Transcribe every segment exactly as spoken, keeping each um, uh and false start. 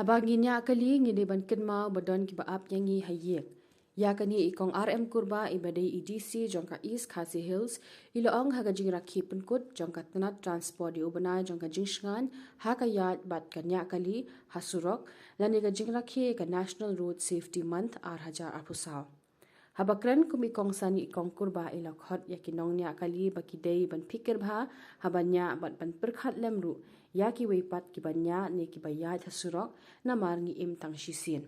Haba ngi ñiah kali ngi dei ban kynmaw ba don kiba ap ïa ngi ha ïing. Ïa kane i Kong R M Kurbah iba dei i D C jong ka East Khasi Hills, i la ong ha ka jingrakhe pynkut jong ka tnat transport ïa u bnai jong ka jingshngain ha ka ïaid bad ka ñiah kali ha surok, lane ka jingrakhe ka National Road Safety Month ar hajar arphew saw. Haba kren kum i Kong Sani, i Kong Kurbah i la khot ïa ki nongñiah kali ba ki dei ban phikir bha haba ñiah bad ban pyrkhat lem ruh ïa kiwei pat kiba ñiah ne kiba ïaid ha surok, namar ngi im tang shisien.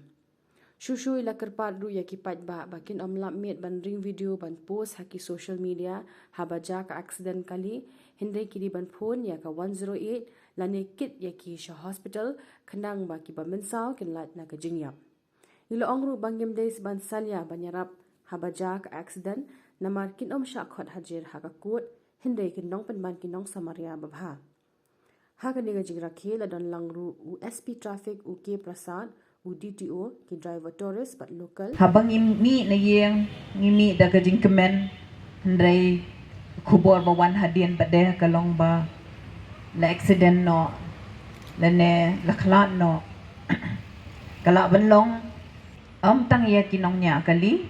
Shuh shuh i la kyrpad ruh ïa ki paidbah ba kin ym lap miet ban ring video ban post ha ki social media haba jia ka accident kali, hynrei ki dei ban phone ïa ka one zero eight lane kit ïa ki sha hospital, khnang ba kiba mynsaw kin lait na ka jingïap. I la ong ruh ba ngim dei ban salia ban ïarap haba jia ka accident, namar kin ym shah khot hajir ha ka court, hynrei kin nang pynban ki nongsamaria babha. Ha kane ka jingrakhe la don lang ruh u S P Traffic u K Prasad, u D T O, ki driver tourist bad local. Haba ngi mih na ïing, ngi mih da ka jingkmen, hynrei khubor ba wan hadien pat de ka long ba la accident noh, lane la khlad noh. Ka lah ban long ym tang ïa ki nongñiah kali,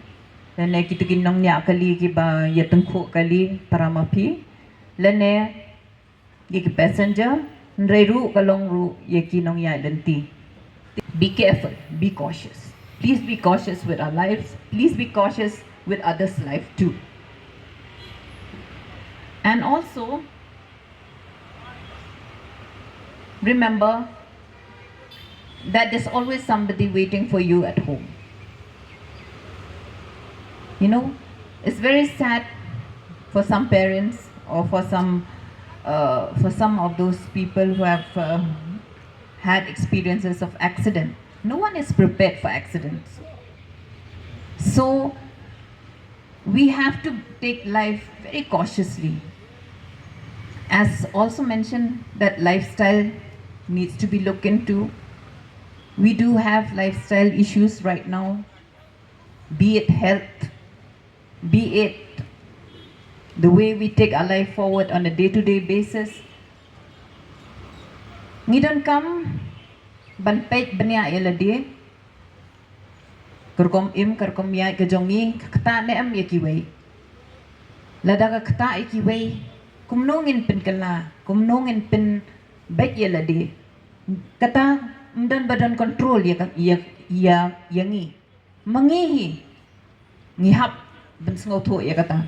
lane kito ki nongñiah kali kiba ïa tyngkhuh kali para maphi, lane ïa ki passenger, hynrei ruh ka long ruh ïa ki nongïaid lynti. Be careful, be cautious. Please be cautious with our lives. Please be cautious with others' life too. And also, remember that there's always somebody waiting for you at home. You know, it's very sad for some parents or for some uh, for some of those people who have uh, had experiences of accident. No one is prepared for accidents. So we have to take life very cautiously. As also mentioned, that lifestyle needs to be looked into. We do have lifestyle issues right now, be it health, be it the way we take our life forward on a day-to-day basis. Ngi donkam ban peit bniah ïa lade, ka rukom im, ka rukom ïaid ka jong ngi, ka ktah ne em ïa kiwei. Lada ka ktah ïa kiwei, kumno ngin pynkylla, kumno ngin pynbeit ïa lade. Kata ym don ba don control ïa ka, ïa, ïa, ïa ngi. Ma ngi hi ngi hap ban sngewthuh ïa kata.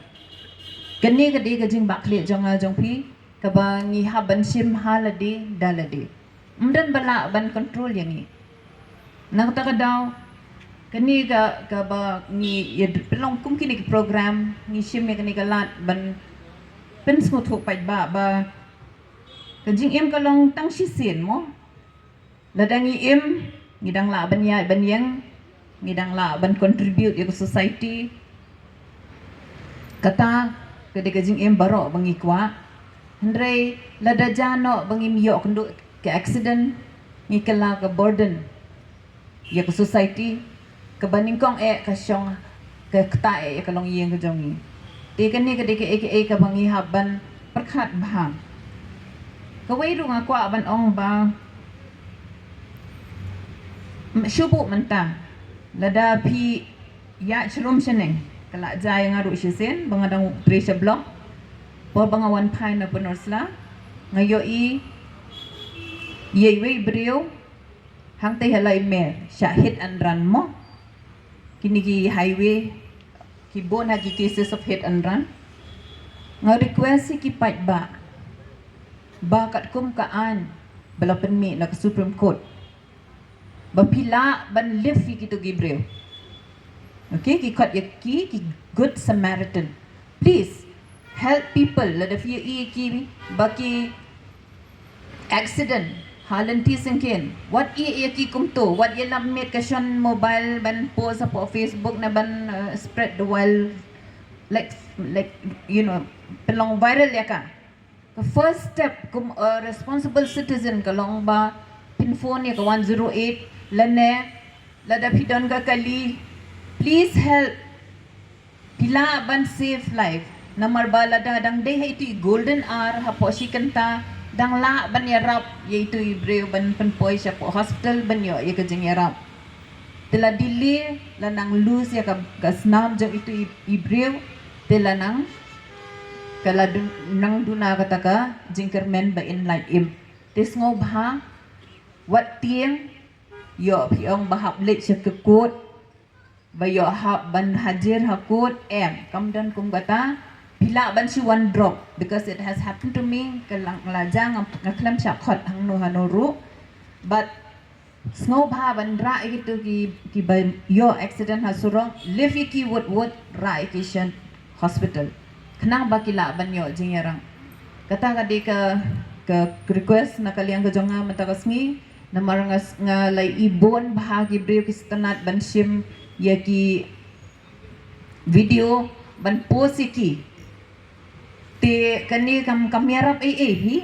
Kane ka dei ka jingbakla jong nga jong phi, kaba ngi hap ban shim ha lade da lade. Ym don ba lah ban control ïa ngi. Na kata ka daw, kane ka, kaba ngi ïa pynlong kum kine ki program, ngi shim ïa kane ka lad ban pynsngewthuh paidbah ba ka jingim ka long tang shisien mo. Lada ngi im, ngi dang lah ban ïaid ban ïeng, ngi dang lah ban contribute ïa ka society. Kata ka dei ka jingim baroh ba ngi kwah. Hynrei lada jia noh ba ngim ïoh kynduh ka accident, ngi kylla ka burden ïa ka society, kaba nyngkong eh ka shong ka ktah eh ïa ka longïing ka jong ngi. Te kane ka dei kaei kaei kaba ngi hap ban pyrkhat bha. Kawei ruh nga kwah ban ong ba, shu buh mynta, lada phi ïaid shlur shaneng, ka la jia ïa nga ruh shisien ba nga dang trei sha block. Por ba nga wan phai na Pynursla, nga ïohi ïa iwei i briew hangtei ha Laimer, sha hit and run mo. Kine ki highway ki bun ha ki cases of hit and run. Nga request ïa ki paidbah ba katkum ka aiñ ba la pynmih na ka Supreme Court, ba phi lah ban lift ïa kito ki briew. Okay, ki khot ïa ki ki Good Samaritan. Please help people. Lada phi ïohi ïa ki ba ki accident ha lynti syngkien, wat ïeh ïa ki kumto, wat ïalap miet ka shon mobile ban post hapoh Facebook ne ban uh, spread the wild, like, like, you know, pynlong viral ïa ka. Ka first step kum a responsible citizen ka long ba phin phone ïa ka one zero eight, lane lada phi don ka kali, please help. Phi lah ban save life. Namar ba lada dang dei ha itu i golden hour hapoh shi kynta, Dang lah ban ïarap ïa itu i briew ban pynpoi sha hospital ban ïoh ïa ka jingïarap. Te la delay, la nang lose ïa ka, ka snam jong itu i, i briew. Te la nang, ka la dun, nang duna kata ka jingkyrmen ba in lait im. Te sngewbha, wat tieng ïoh phi ong ba hap leit sha ka court, ba ïoh hap ban hajir ha court, em, kam don kum kata. Phi lah ban shu wan drop, because it has happened to me, ka la, la jia nga, nga khlem shah khot hangno hano ruh. But sngewbha ban rah ïa kitu ki, ki ba ïoh accident ha surok, lift ïa ki wut wut, rah ïa ki sha hospital, khnang ba ki lah ban ïoh jingïarap. Kata ka dei ka, ka request na ka liang ka jong nga mynta ka sngi. Namar nga, nga la i bun bha ki briew ki sngewtynnat ban shim ïa ki video ban post ïa ki. Te kane kam, kam ïarap ei ei hi.